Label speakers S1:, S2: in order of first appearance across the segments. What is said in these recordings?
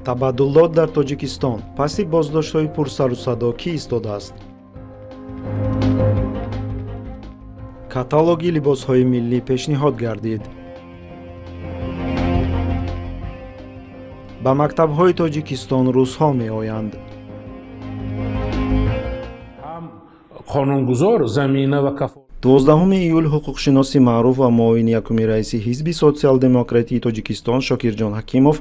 S1: Табаддулот дар Тоҷикистон: паси боздоштҳои пурсару садо кӣ истодааст? Каталоги либосҳои миллӣ пешниҳод гардид. Ба мактабҳои Тоҷикистон русҳо меоянд.
S2: Ҳам қонунгузор замина ва кафолат.
S1: 12 июл ҳуқуқшиноси маъруф ва муовини якуми раиси ҳизби Социал-демократии Тоҷикистон Шокирҷон Ҳакимов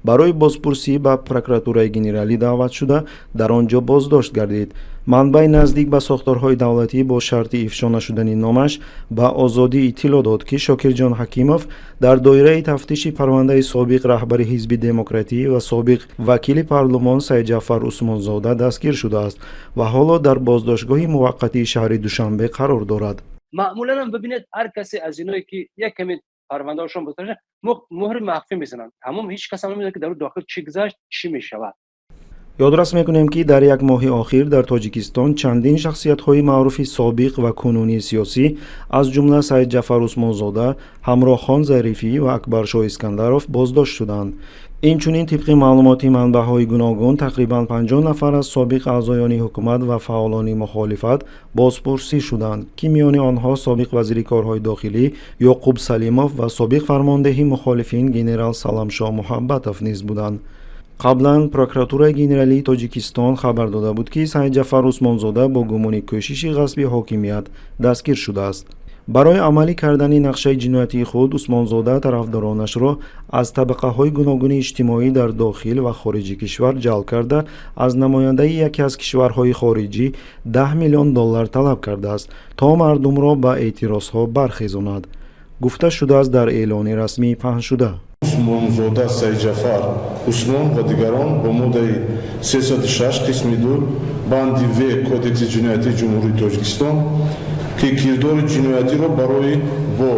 S1: барои бозпурсӣ ба Прокуратураи генералӣ даъват шуда, дар он ҷо боздошт гардид. Манбаи наздик ба сохторҳои давлатӣ бо шарти ифшо нашудани номаш ба Озодӣ иттилоъ дод, ки Шокирҷон Ҳакимов дар доираи тафтиши парвандаи собиқ раҳбари ҳизби демократӣ ва собиқ вакили парлумон Сайдҷафар Усмонзода дастгир шудааст ва ҳоло дар боздоштгоҳи муваққатии шаҳри Душанбе қарор дорад.
S3: Маъмулан бибинед, ҳар касе аз иное ки як каме парвандаҳошон боздошт, муҳри махфӣ мезананд, тамом, ҳеҷ кас ҳам намедонад, ки дар дохил чӣ гузашт, чӣ мешавад.
S1: Ёдрас мекунем, ки дар як моҳи охир дар Тоҷикистон чандин шахсиятҳои маъруфи собиқ ва кунунии сиёсӣ, аз ҷумла Сайдҷафар Усмонзода, Ҳамроҳхон Зарифӣ ва Акбаршоҳ Искандаров боздошт шуданд. Инчунин, тибқи маълумоти манбаъҳои гуногун, тақрибан 50 нафар аз собиқ аъзоёни ҳукумат ва фаъолони мухолифат бозпурсӣ шуданд, ки миёни онҳо собиқ вазири корҳои дохилӣ Ёқуб Салимов ва собиқ фармондеҳи мухолифин генерал Саламшоҳ Муҳаббатов низ буданд. Қаблан Прокуратураи генералии Тоҷикистон хабар дода буд, ки Сайдҷафар Усмонзода бо гумони кӯшиши ғасби ҳокимият дастгир шудааст. Барои амалӣ кардани нақшаи ҷиноятии худ Усмонзода тарафдоронашро аз табақаҳои гуногуни иҷтимоӣ дар дохил ва хориҷи кишвар ҷалб карда, аз намояндаи яке аз кишварҳои хориҷӣ 10 миллион доллар талаб кардааст, то мардумро ба эътирозҳо бархезонад, гуфта шудааст дар эълони расмии паҳншуда.
S4: Усмонзода Сайдҷафар Усмон ва дигарон бо моддаи 306 қисми 2 банди В Кодекси ҷиноятии Ҷумҳурии Тоҷикистон, ки кирдори ҷиноятиро барои бо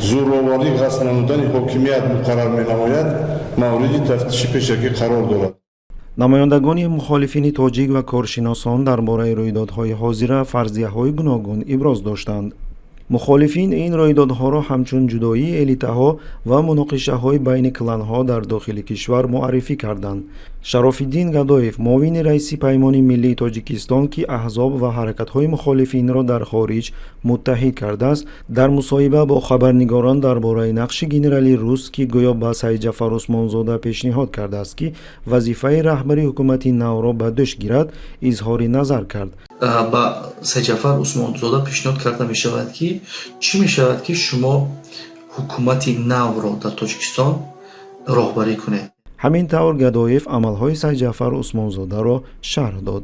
S4: зӯроварӣ ғасб намудани ҳокимият муқаррар менамояд, мавриди тафтиши пешакӣ қарор дорад.
S1: Намояндагони мухолифини тоҷик ва коршиносон дар бораи рӯйдодҳои ҳозира фарзияҳои гуногун иброз доштанд. Мухолифин ин рӯйдодҳоро ҳамчун ҷудоии элитаҳо ва муноқишаҳои байни кланҳо дар дохили кишвар муаррифӣ карданд. Шарофиддин Гадоев, муовини раиси Паймони миллии Тоҷикистон, ки аҳзоб ва ҳаракатҳои мухолифинро дар хориҷ муттаҳид кардааст, дар мусоҳиба бо хабарнигорон дар бораи нақши генерали рус, ки гӯё ба Сайдҷафар Усмонзода пешниҳод кардааст, ки вазифаи раҳбари ҳукумати навро ба дӯш гирад, изҳори назар кард.
S5: Ба Сайдҷафар Усмонзода пешниҳод карда мешавад, ки чӣ мешавад, ки шумо ҳукумати навро дар Тоҷикистон роҳбарӣ кунед.
S1: Ҳамин тавр, Гадоев амалҳои Сайдҷафар Усмонзодаро шарҳ дод.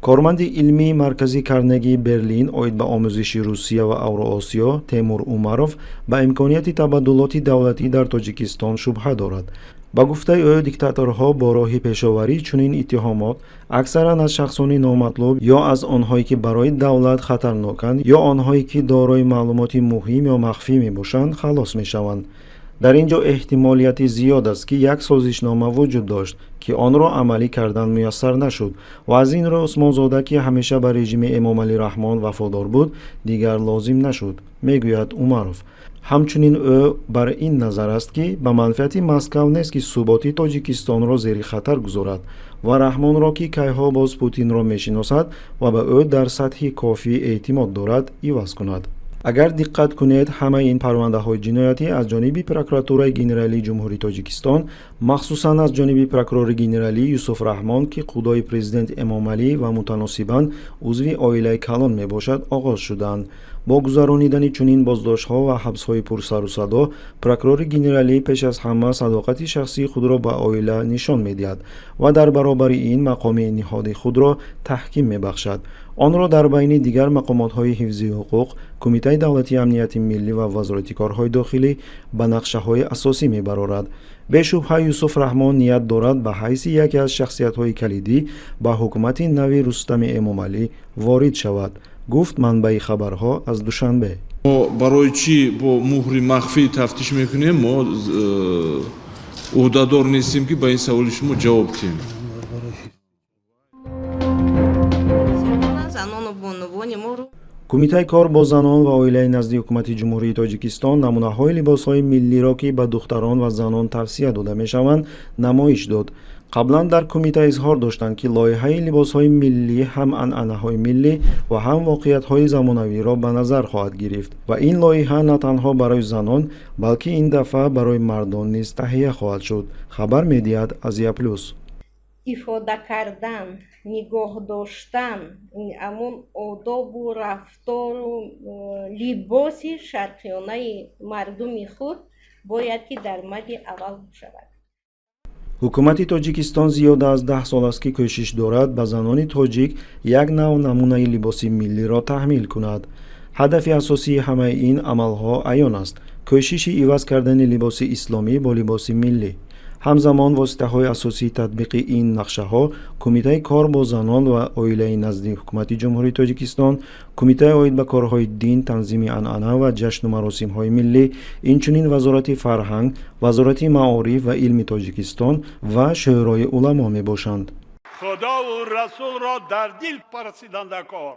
S1: Корманди илмии Маркази Карнегии Берлин оид ба омӯзиши Русия ва Авроосиё Темур Умаров ба имконияти табаддулоти давлатӣ дар Тоҷикистон шубҳа дорад. Ба гуфтаи ӯ, диктаторҳо бо роҳи пешоварии чунин иттиҳомот аксаран аз шахсони номатлуб ё аз онҳое, ки барои давлат хатарноканд, ё онҳое, ки дорои маълумоти муҳим ё махфӣ мебошанд, халос мешаванд. Дар ин ҷо эҳтимолияти зиёд аст, ки як созишнома вуҷуд дошт, ки онро амалӣ кардан муяссар нашуд ва аз ин рӯ Усмонзода, ки ҳамеша ба режими Эмомалӣ Раҳмон вафодор буд, дигар лозим нашуд, мегӯяд Умаров. Ҳамчунин ӯ бар ин назар аст, ки ба манфиати Москав нест, ки суботи Тоҷикистонро зери хатар гузорад ва Раҳмонро, ки кайҳо боз Путинро мешиносад ва ба ӯ дар сатҳи кофӣ эътимод дорад, иваз кунад. Агар диққат кунед, ҳамаи ин парвандаҳои ҷиноятӣ аз ҷониби Прокуратураи генералии Ҷумҳурии Тоҷикистон, махсусан аз ҷониби прокурори генералӣ Юсуф Раҳмон, ки худои президент Эмомалӣ ва мутаносибан узви оилаи калон мебошад, оғоз шуданд. Бо гузаронидани чунин боздоштҳо ва ҳабсҳои пурсару садо прокурори генералӣ пеш аз ҳама садоқати шахсии худро ба оила нишон медиҳад ва дар баробари ин мақоми ниҳоди худро таҳким мебахшад. Онро дар байни дигар мақомотҳои ҳифзи ҳуқуқ, Кумитаи давлатии амнияти миллӣ ва Вазорати корҳои дохилӣ ба нақшаҳои асосӣ мебарорад. Бешубҳа, Юсуф Раҳмон ният дорад ба ҳайси яке аз шахсиятҳои калидӣ ба ҳукумати нави Рустами Эмомалӣ ворид шавад, гуфт манбаи хабарҳо аз Душанбе.
S4: Мо барои чӣ бо муҳри махфӣ тафтиш мекунем, мо ӯҳдадор нестем, ки ба ин саволи шумо ҷавоб диҳем.
S1: Кумитаи кор бо занон ва оилаи назди Ҳукумати Ҷумҳурии Тоҷикистон намунаҳои либосҳои миллиро, ки ба духтарон ва занон тавсия дода мешаванд, намоиш дод. Қаблан дар кумита изҳор доштанд, ки лоиҳаи либосҳои миллӣ ҳам анъанаҳои миллӣ ва ҳам воқеиятҳои замонавиро ба назар хоҳад гирифт ва ин лоиҳа на танҳо барои занон, балки ин дафъа барои мардон низ таҳия хоҳад шуд, хабар медиҳад «Азия Плюс».
S6: Ифода кардан, нигоҳ доштан ҳамон одобу рафтору либоси шарқиёнаи мардуми худ бояд ки дар мади аввал шавад.
S1: Ҳукумати Тоҷикистон зиёда аз 10 сол аст, ки кӯшиш дорад ба занони тоҷик як нав намунаи либоси миллиро таҳмил кунад. Ҳадафи асосии ҳамаи ин амалҳо аён аст: кӯшиши иваз кардани либоси исломӣ бо либоси миллӣ. Ҳамзамон воситаҳои асосии татбиқи ин нақшаҳо Кумитаи кор бо занон ва оилаи назди Ҳукумати Ҷумҳурии Тоҷикистон, Кумитаи оид ба корҳои дин, танзими анъана ва ҷашну маросимҳои миллӣ, инчунин Вазорати фарҳанг, Вазорати маориф ва илми Тоҷикистон ва Шӯрои уламо мебошанд.
S7: Худову Расулро дар дил парастидан дар кор,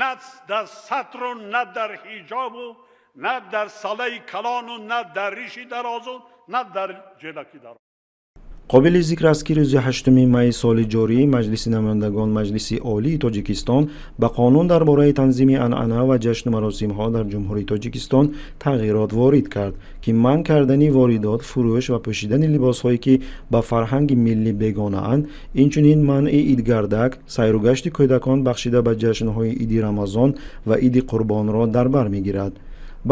S7: на дар сатру, на дар ҳиҷобу, на дар салаи калону, на дар риши дарозу, на дар ҷелаки дароз.
S1: Қобили зикр аст, ки рӯзи 8 майи соли ҷорӣ Маҷлиси намояндагон Маҷлиси Олии Тоҷикистон ба қонун дар бораи танзими анъана ва ҷашну маросимҳо дар Ҷумҳурии Тоҷикистон тағйирот ворид кард, ки манъ кардани воридот, фурӯш ва пӯшидани либосҳое, ки ба фарҳанги миллӣ бегонаанд, инчунин манъи идгардак, сайругашти кӯдакон бахшида ба ҷашнҳои Иди Рамазон ва Иди Қурбонро дар бар мегирад.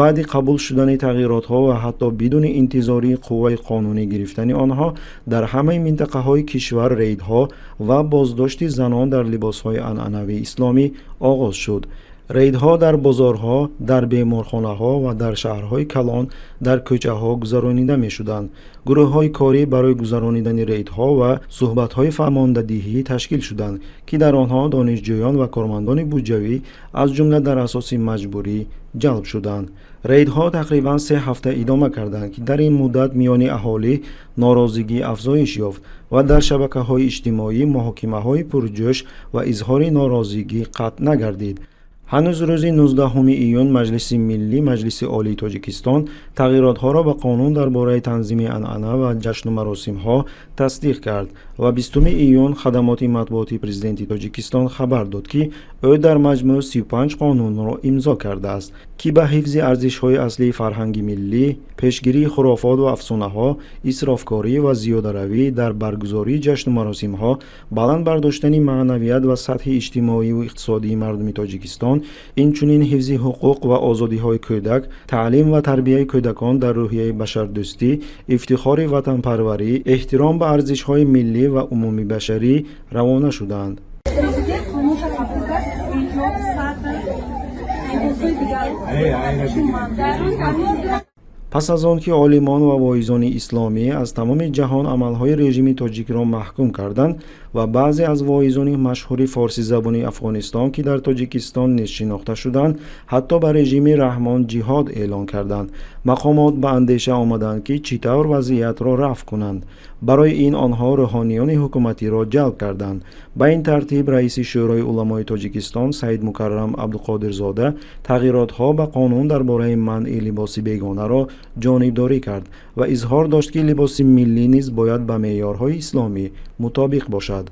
S1: Баъди қабул шудани тағйиротҳо ва ҳатто бидуни интизории қувваи қонунӣ гирифтани онҳо, дар ҳамаи минтақаҳои кишвар рейдҳо ва боздошти занон дар либосҳои анъанавии исломӣ оғоз шуд. Рейдҳо дар бозорҳо, дар беморхонаҳо ва дар шаҳрҳои калон дар кӯчаҳо гузаронида мешуданд. Гурӯҳҳои корӣ барои гузаронидани рейдҳо ва суҳбатҳои фаҳмондадиҳӣ ташкил шуданд, ки дар онҳо донишҷӯён ва кормандони буҷавӣ, аз ҷумла дар асоси маҷбурӣ, ҷалб шуданд. Рейдҳо тақрибан 3 ҳафта идома карданд, ки дар ин муддат миёни аҳолӣ норозигӣ афзоиш ёфт ва дар шабакаҳои иҷтимоӣ муҳокимаҳои пурҷӯш ва изҳори норозигӣ қатъ нагардид. Ҳанӯз рӯзи 19 июн Маҷлиси миллӣ Маҷлиси Олии Тоҷикистон тағйиротҳоро ба қонун дар бораи танзими анъана ва ҷашну маросимҳо тасдиқ кард ва 20 июн хадамоти матбуоти Президенти Тоҷикистон хабар дод, ки ӯ дар маҷмӯъ 35 қонунро имзо кардааст, ки ба ҳифзи арзишҳои аслии фарҳанги миллӣ, пешгирии хурофот ва афсонаҳо, исрофкорӣ ва зиёдаравӣ дар баргузории ҷашну маросимҳо, баланд бардоштани маънавият ва сатҳи иҷтимоиву иқтисодии мардуми Тоҷикистон, инчунин ҳифзи ҳуқуқ ва озодиҳои кӯдак, таълим ва тарбияи кӯдакон дар рӯҳияи башардӯстӣ, ифтихори ватанпарварӣ, эҳтиром ба арзишҳои миллӣ ва умумибашарӣ равона шуданд.
S8: Президент қонунша қабул кард, ҳиҷоб, сатр, либосҳои дигар.
S1: Пас аз он ки олимон ва воизони исломӣ аз тамоми ҷаҳон амалҳои режими тоҷикро маҳкум карданд ва баъзе аз воизони машҳури форсизабони Афғонистон, ки дар Тоҷикистон низ шинохта шуданд, ҳатто ба режими Раҳмон ҷиҳод эълон карданд, мақомот ба андеша омаданд, ки чӣ тавр вазъиятро рафъ кунанд. Барои ин онҳо рӯҳониёни ҳукуматиро ҷалб карданд. Ба ин тартиб, раиси Шӯрои уламои Тоҷикистон Саидмукаррам Абдуқодирзода тағйиротҳо ба қонун дар бораи манъи либоси бегонаро ҷонибдорӣ кард ва изҳор дошт, ки либоси миллӣ низ бояд ба меъёрҳои исломӣ мутобиқ бошад.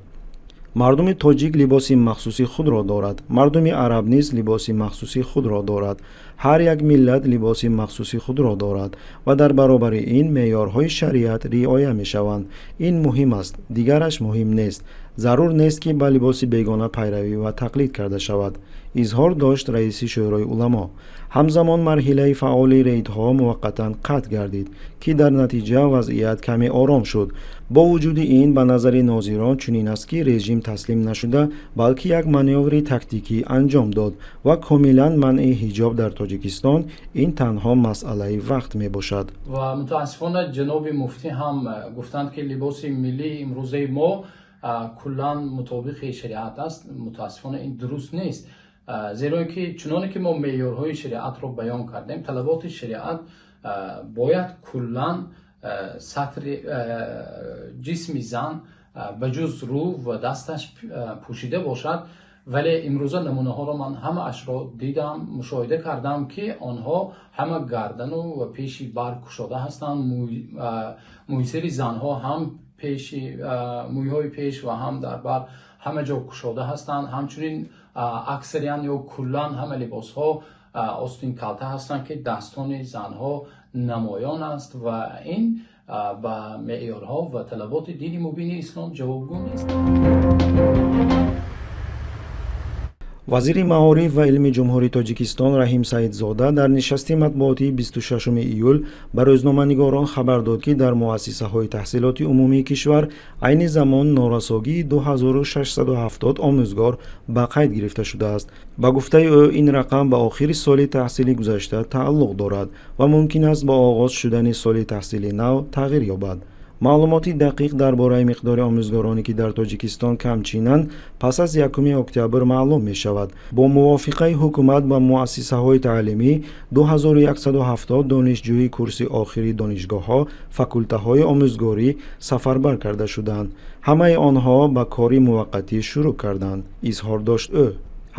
S1: Мардуми тоҷик либоси махсуси худро дорад, мардуми араб низ либоси махсуси худро дорад. Ҳар як миллат либоси махсуси худро дорад ва дар баробари ин меъёрҳои шариат риоя мешаванд. Ин муҳим аст, дигараш муҳим нест. Зарур нест, ки ба либоси бегона пайравӣ ва тақлид карда шавад, изҳор дошт раиси Шӯрои уламо. Ҳамзамон марҳилаи фаъоли рейдҳо муваққатан қатъ гардид, ки дар натиҷа вазъият каме ором шуд. Бо вуҷуди ин, ба назари нозирон чунин аст, ки режим таслим нашуда, балки як манёври тактикӣ анҷом дод ва комилан манъи ҳиҷоб дар Тоҷикистон ин танҳо масъалаи вақт мебошад.
S9: Ва мутаассифона ҷаноби муфтӣ ҳам гуфтанд, ки либоси миллии имрӯзаи мо куллан мутобиқи шариат аст. Мутаассифона, ин дуруст нест, зеро ки чуноне ки мо меъёрҳои шариатро баён кардем, талаботи шариат бояд куллан сатри ҷисми зан ба ҷуз рӯ ва дасташ пӯшида бошад. Вале имрӯза намунаҳоро ман ҳамаашро дидам, мушоҳида кардам, ки онҳо ҳама гардану ва пеши бар кушода ҳастанд. Мӯйсари занҳо ҳам пеши мӯйҳои пеш ва ҳам дар бар ҳама ҷо кушода ҳастанд. Ҳамчунин аксариян ё куллан ҳама либосҳо остинкалта ҳастанд, ки дастони занҳо намоён аст ва ин ба меъёрҳо ва талаботи дини мубини ислом ҷавобгӯ нест.
S1: Вазири маориф ва илми Ҷумҳурии Тоҷикистон Раҳим Саидзода дар нишасти матбуотии 26 июл ба рӯзноманигорон хабар дод, ки дар муассисаҳои таҳсилоти умумии кишвар айни замон норасогии 2670 омӯзгор ба қайд гирифта шудааст. Ба гуфтаи ӯ, ин рақам ба охири соли таҳсили гузашта тааллуқ дорад ва мумкин аст бо оғоз шудани соли таҳсили нав тағйир ёбад. Маълумоти дақиқ дар бораи миқдори омӯзгороне, ки дар Тоҷикистон камчинанд, пас аз 1 октябр маълум мешавад. Бо мувофиқаи ҳукумат ба муассисаҳои таълимӣ 2170 донишҷӯи курси охири донишгоҳҳо, факултаҳои омӯзгорӣ сафарбар карда шуданд. Ҳамаи онҳо ба кори муваққатӣ шурӯъ карданд, изҳор дошт ӯ.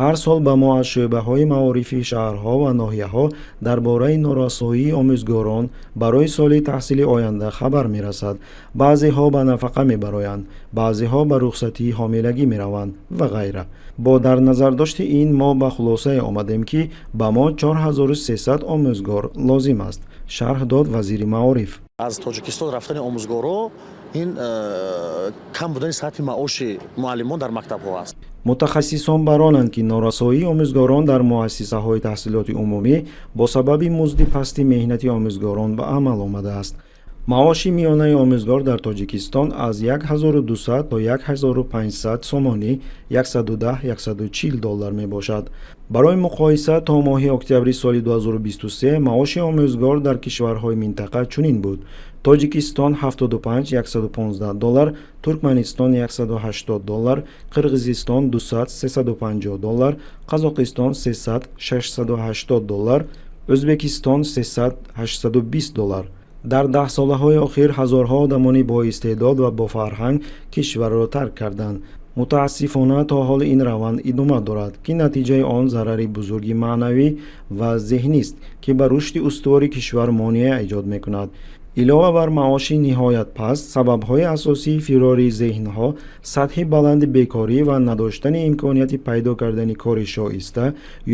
S1: Ҳар сол ба мо аз шӯъбаҳои маорифи шаҳрҳо ва ноҳияҳо дар бораи норасоии омӯзгорон барои соли таҳсили оянда хабар мерасад. Баъзеҳо ба нафақа мебароянд, баъзеҳо ба рухсатии ҳомилагӣ мераванд ва ғайра. Бо дар назардошти ин мо ба хулосае омадем, ки ба мо 4300 омӯзгор лозим аст, шарҳ дод вазири маориф.
S10: Аз Тоҷикистон рафтани омӯзгорҳо ин кам будани сатҳи маоши муаллимон дар мактабҳо аст.
S1: Мутахассисон баронанд, ки норасоии омӯзгорон дар муассисаҳои таҳсилоти умумӣ бо сабаби музди пасти меҳнати омӯзгорон ба амал омадааст. Маоши миёнаи омӯзгор дар Тоҷикистон аз 1200 то 1500 сомонӣ, 110-140 доллар мебошад. Барои муқоиса, то моҳи октябри соли 2023 маоши омӯзгор дар кишварҳои минтақа чунин буд: Тоҷикистон 75 115 доллар, Туркманистон 180 доллар, Қирғизистон 200 350 доллар, Қазоқистон 300 680 доллар, Ӯзбекистон 300 820 доллар. Дар даҳсолаҳои охир ҳазорҳо одамони боистеъдод ва бофарҳанг кишварро тарк карданд. Мутаассифона, то ҳол ин раванд идома дорад, ки натиҷаи он зарари бузурги маънавӣ ва зеҳнист, ки ба рушди устувори кишвар монеа эҷод мекунад. Илова бар маоши ниҳоят паст, сабабҳои асосии фирори зеҳнҳо сатҳи баланди бекорӣ ва надоштани имконияти пайдо кардани кори шоиста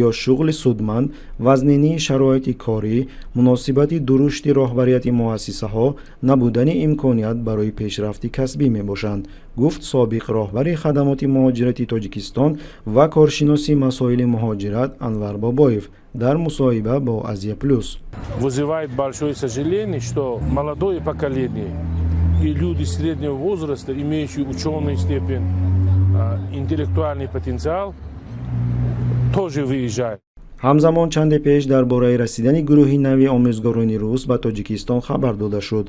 S1: ё шуғли судманд, вазнинии шароити корӣ, муносибати дурушти роҳбарияти муассисаҳо, набудани имконият барои пешрафти касбӣ мебошанд, гуфт собиқ роҳбари хадамоти муҳоҷирати Тоҷикистон ва коршиноси масоили муҳоҷират Анвар Бобоев дар мусоҳиба бо Азия Плюс.
S2: Вызывает большое сожаление, что молодое поколение и люди среднего возраста, имеющие ученый степень, интеллектуальный потенциал, тоже выезжают.
S1: Ҳамзамон, чанде пеш дар бораи расидани гурӯҳи нави омӯзгорони рус ба Тоҷикистон хабар дода шуд.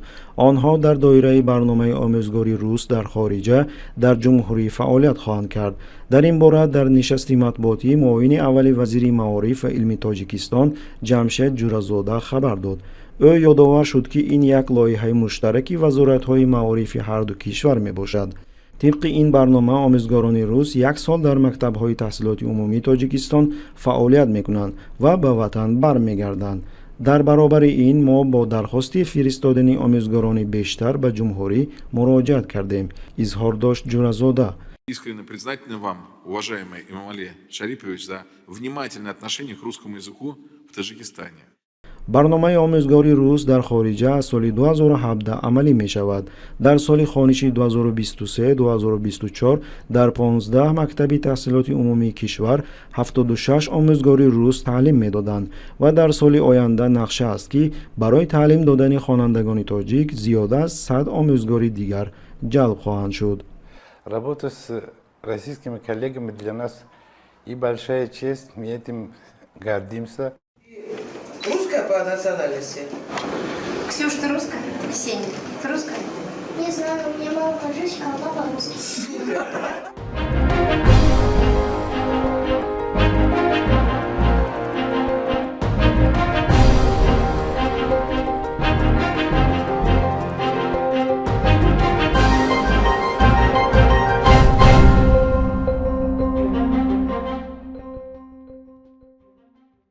S1: Онҳо дар доираи барномаи омӯзгори рус дар хориҷа дар ҷумҳурӣ фаъолият хоҳанд кард. Дар ин бора дар нишасти матбуотӣ муовини аввали вазири маориф ва илми Тоҷикистон Ҷамшед Ҷӯразода хабар дод. Ӯ ёдовар шуд, ки ин як лоиҳаи муштараки вазоратҳои маорифи ҳарду кишвар мебошад. Тибқи ин барнома омӯзгорони рус як сол дар мактабҳои таҳсилоти умумии Тоҷикистон фаъолият мекунанд ва ба ватан бармегарданд. Дар баробари ин мо бо дархости фиристодани омӯзгорони бештар ба ҷумҳурӣ муроҷиат кардем, изҳор дошт Ҷӯразода.
S11: Искренне признателен вам, уважаемый Эмомали Шарипович, за внимательное отношение к русскому языку в Таджикистане.
S1: Барномаи омӯзгори рус дар хориҷа аз соли 2017 амалӣ мешавад. Дар соли хониши 2023-2024 дар 15 мактаби таҳсилоти умумии кишвар 76 омӯзгори рус таълим медоданд ва дар соли оянда нақша аст, ки барои таълим додани хонандагони тоҷик зиёда аз 100 омӯзгори дигар ҷалб хоҳанд шуд.
S12: Работа с российскими коллегами для нас и большая честь, мы этим гордимся.
S13: Русская по национальности?
S14: Ксюш, ты русская? Ксения, ты русская?
S15: Не знаю, у меня мама таджичка, а папа русский.